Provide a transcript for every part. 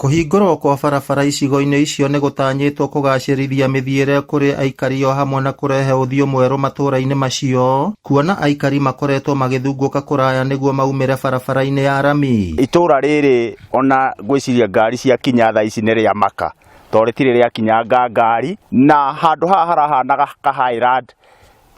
Kũhingũrwo kwa barabara icigo-inĩ icio nĩ gũtanyĩtwo kũgacĩrithia mĩthiĩre kũrĩ aikari o hamwe na kũrehe ũthiũ mwerũ matũra-inĩ macio, kuona aikari makoretwo magĩthumbũka kũraya nĩguo maumĩre barabara-inĩ ya rami. Itũra rĩrĩ ona ngwĩciria ngari ciakinya thaa ici nĩ rĩa maka tondũ rĩtirĩ rĩakinyanga ngari, na handũ haha harahanaga ka highland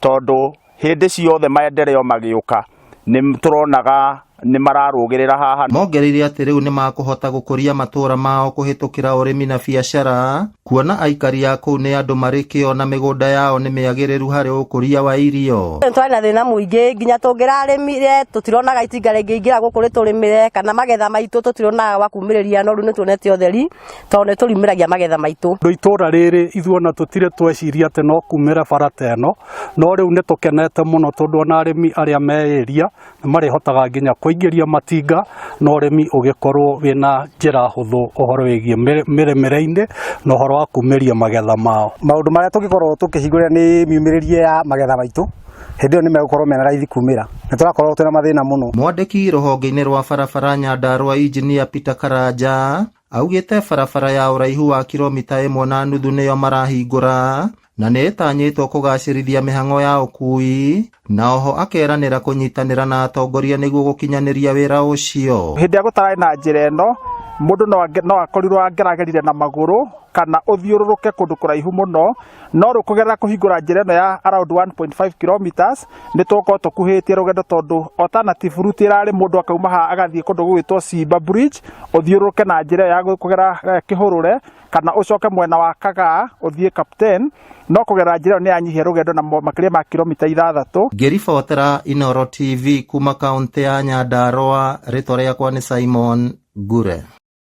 tondũ hĩndĩ ciothe maendeleo magĩũka nĩ tũronaga nĩ mararũgĩrĩra haha. Mongereire atĩ rĩu nĩ makũhota gũkũria matũra mao kũhĩtũkĩra ũrĩmi na biacara, kuona aikari a kũu nĩ andũ marĩ kĩo na mĩgũnda yao nĩ mĩagĩrĩru harĩ ũkũria wa irio. Nĩ twarĩ na thĩna mũingĩ nginya tũngĩrarĩmire tũtironaga itinga rĩngĩingĩra gũkũ rĩtũrĩmĩre, kana magetha maitũ tũtironaga gwa kumĩrĩria, no rĩu nĩ tuonete ũtheri tondũ nĩ tũriumĩragia magetha maitũ. Tondũ itũra rĩrĩ ithuĩ ona tũtirĩ tweciria atĩ no kumĩre bara ta ĩno, no rĩu nĩ tũkenete mũno tondũ ona arĩmi arĩa me area nĩ marĩhotaga nginya kũingĩria matinga na ũrĩmi ũgĩkorwo wĩna njĩra hũthũ ũhoro wĩgiĩ mĩrĩmĩre-inĩ na ũhoro wa kumĩria magetha mao. Maũndũ marĩa tũngĩkorwo tũkĩhingũrĩra nĩ miumĩrĩrie ya magetha maitũ, hĩndĩ ĩyo nĩ megũkorwo mena raithi kumĩra. Nĩ tũrakorwo twĩna mathĩna mũno. Mwandĩki rũhonge-inĩ rwa barabara Nyandarua Injinia Peter Karanja augĩte barabara ya ũraihu wa kilomita 1.5 nĩyo marahingũra na nĩ ĩtanyĩtwo kũgacĩrithia mĩhang'o ya ũkui, na oho akeranĩra kũnyitanĩra na atongoria nĩguo gũkinyanĩria wĩra ũcio. Hĩndĩ ĩrĩa gũtararĩ na njĩra ĩno, mũndũ no akorirwo angĩragerire na magũrũ kana ũthiũrũrũke kũndũ kũraihu mũno, no rĩu kũgerera kũhingũra njĩra ĩno ya around 1.5 kilometers nĩ tũgũkorwo tũkuhĩtie rũgendo tondũ alternative route ĩrarĩ mũndũ akauma haha agathiĩ kũndũ gũgwĩtwo Simba Bridge, ũthiũrũrũke na njĩra ĩyo ya kũgera Kĩhũrũre, kana ũcoke mwena wa Kagaa ũthiĩ Captain, no kũgerera njĩra ĩyo nĩ yanyihia rũgendo na makĩria ma kilomita 6. Ngĩribotera Inooro TV kuma kaũntĩ ya Nyandarua, rĩtwa rĩakwa nĩ Simon Ngure.